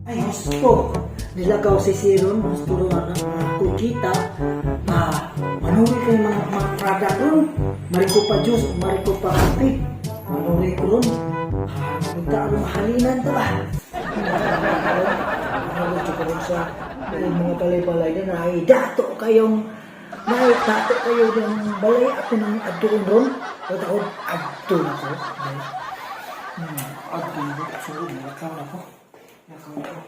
Ay, gusto. Nilakaw si Siron, gusto ron na kukita. Ah, manuri kay mga product ron. Maricopa juice, Maricopa coffee. Manuri ko ron. Ah, punta ron mahalinan ta ba? Manuri ko ron sa mga balay-balay na ay dato kayo ng balay ako ng adtuon ron. O taon, adto na ko. Adto na ko. Sorry, nilakaw na ko. Nilakaw na ko.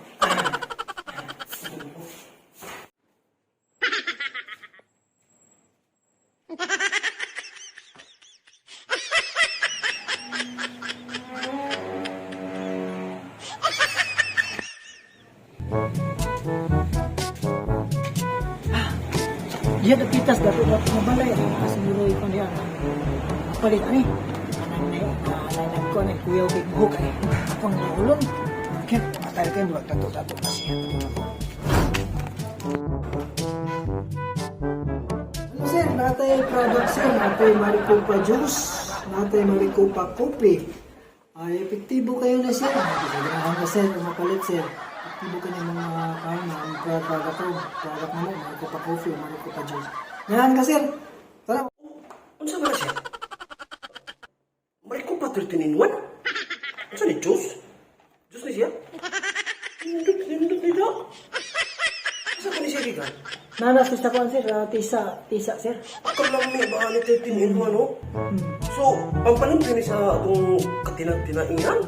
Diyan napitas dato dato nga balay ang kasiguro ko niya. Palit ani. Anang na anang ko nang kuyaw kay buhok ay akong naulon. Kaya matay kay murag dato dato pa siya. Ano sir, natay product sir, natay Maricopa juice, natay Maricopa coffee. Ay, epektibo kayo na sir. Ganahan ka sir, umapalit sir. Epektibo ka ng mga kain na ang product ko, product mo, Maricopa coffee o Maricopa juice. Ganahan ka sir. Tara. Unsa ba na siya? Maricopa 13 in 1? Unsa ni juice? Juice ni siya? Nindot, nindot nito. Unsa ba ni siya gikan? Nanas sa kuan sir, tisa, tisa sir. Kalami ba ni 13 in 1 no? So, ang palimpi ni sa atong katinag-tinainan?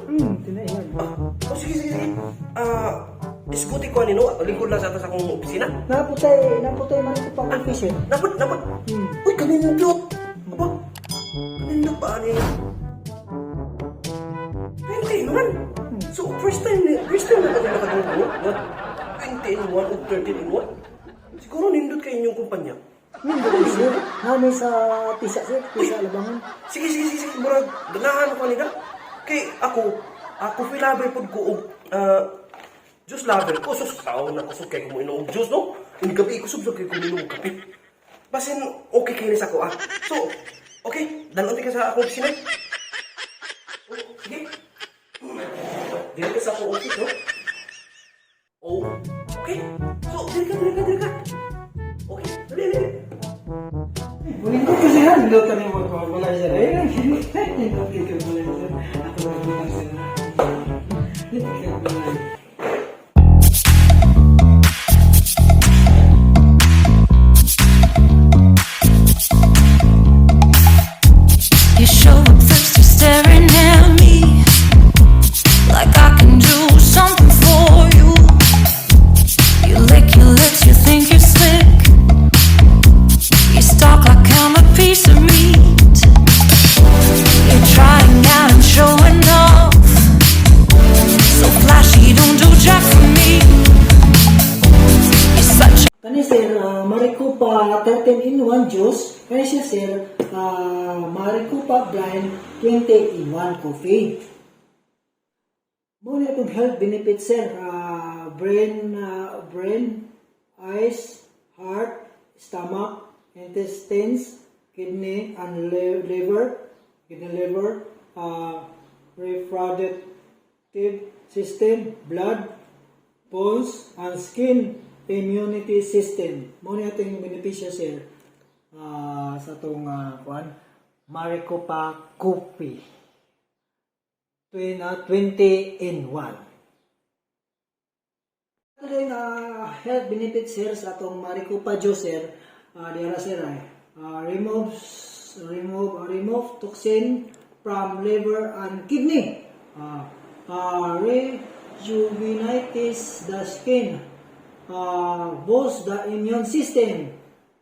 Tinainan. Ah, oh, sige, sige, sige. Ah, isguti ko ani no, lingkod lang sa atas akong opisina. Naputay Maricopa coffee sir. Napot, napot. Uy, kanindot. Aba, kanindot ba ani? 20 in 1. So, first time na kami nakadunggo, no? Na 20 in 1 o 13 in 1. Siguro nindot kay inyong kumpanya. Nindot sir. Nami sa tisa sir, tisa labangan. Sige, sige, sige, sige. Murag, ganahan ko nila. Kay ako, coffee lover pod ko og juice lover ko. Sus, tao na kusog kay kung og juice, no? Hindi gabi, kusog kay kung og kape. Basin, okay kayo ni sa ako, ah. So, okay, dalawin ka sa akong opisina. Oh, sige. Dili ka sa akong office, no? Oh, okay. So, dili ka, dili ka, dili ka. Okay, dali, dali. Nindot ko siya, nindot ka niya magpapalay sir. Ay, nindot kayo balay sir. Ako nagbutan sir. Nindot kayo balay. You show up first, you're staring at me like I can do something for you. You lick your lips, you think you're slick. You stalk like I'm a piece of meat. You're trying out and showing off. So flashy, don't do jack for me. You're such a Kani sir, Maricopa 13 in 1 juice. Kani siya sir, Maricopa Blend 20 in 1 coffee. Mao na itong health benefits sir, brain, eyes, heart, stomach, intestines, kidney and liver, kidney liver, reproductive system, blood, bones, and skin immunity system. Mao na itong benepisyo sir sa itong kuan Maricopa Coffee. 20 in 1. Ito din health benefits sir sa atong Maricopa juice sir. Diara sir ay removes remove remove toxin from liver and kidney. Rejuvenates the skin. Boosts the immune system.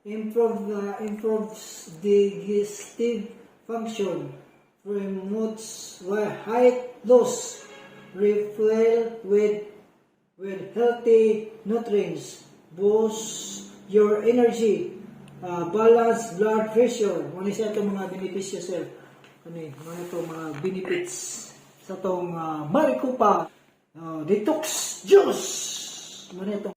Improves digestive function. Promotes weight loss. Refill with healthy nutrients, boost your energy, balance blood pressure. Muna siya itong mga benepisyo, sir. Ano mga ito mga benefits sa itong Maricopa Detox Juice. Muna ito.